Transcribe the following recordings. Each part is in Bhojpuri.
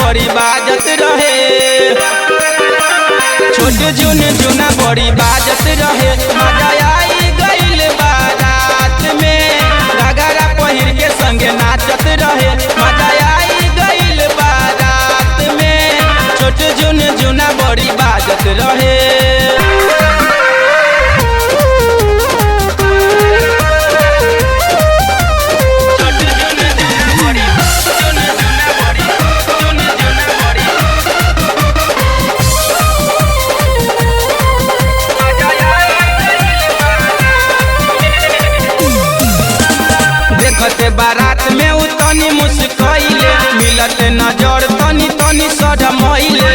बड़ी बाजत रहे। छोट झुन झुना बड़ी बाजत रहे। मजा आई गइल बारात में, घाघरा पहिर के संगे नाचत रहे। मजा आई गइल बारात में, छोट झुन झुना बड़ी बाजत रहे। देखते बारात में उ तनी मुस्कइले, मिलत नजर तनी तनी शरमइले।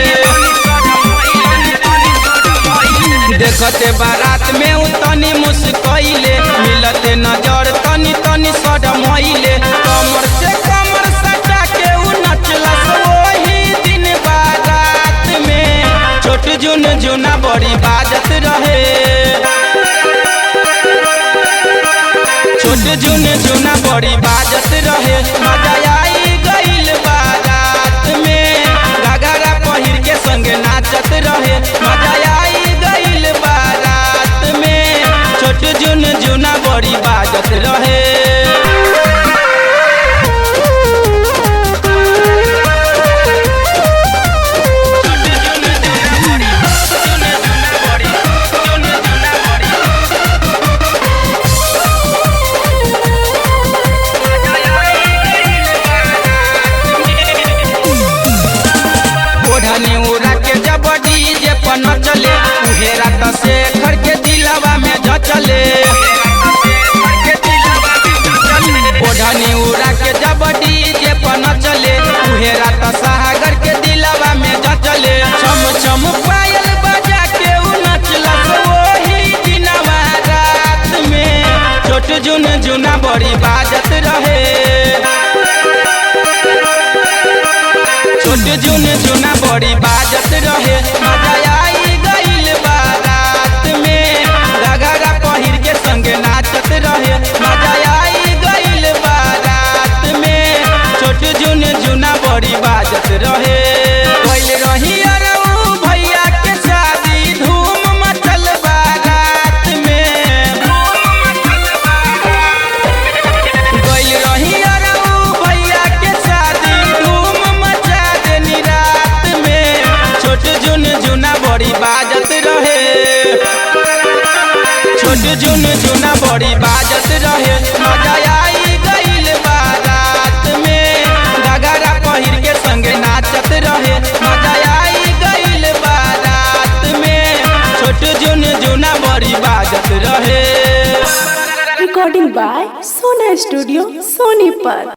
देखते बारात में उ तनी मुस्कइले, मिलत नजर तनी तनी शरमइले। कमर से कमर सटा के उ नचलस ओही दिन बारात में, छोट झुन झुना बड़ी बाजत रहे। छोट झुन झुना बड़ी बाजत रहे। मजा आई गइल बारात में, घाघरा पहिर के संगे नाचत रहे। मजा आई गइल बारात में, छोट झुन झुना बड़ी बाजत रहे। ओढ़नी उड़ा के जब डीजे पर नचले, उहे रात से घर के दिलवा में जचले। ओढ़नी उड़ा के जब डीजे पर नचले, उहे रात सागर के दिलवा में जचले। चम चम पायल बजा के उ नचलस ओही दिनवा रात में, छोट झुन झुना बड़ी बाजत रहे। छोट झुन झुना बड़ी बाजत रहे। मजा आई गइल बारात में, घाघरा पहिर के संगे नाचत रहे। मजा आई गइल बारात में, छोट झुन झुना बड़ी बाजत रहे। गइल रही अरऊ भैया के शादी, धूम मचल बारात में। गइल रही अरऊ भैया के शादी, धूम मचा देनी रात में, छोट झुन झुना बड़ी बाजत रहे। छोट झुन झुना बड़ी बाजत रहे। मजा आई गइल बारात में, घाघरा पहिर के संगे नाचत रहे। मजा आई गइल बारात में, छोट झुन झुना बड़ी बाजत रहे। Recording by Sona studio Sonipat.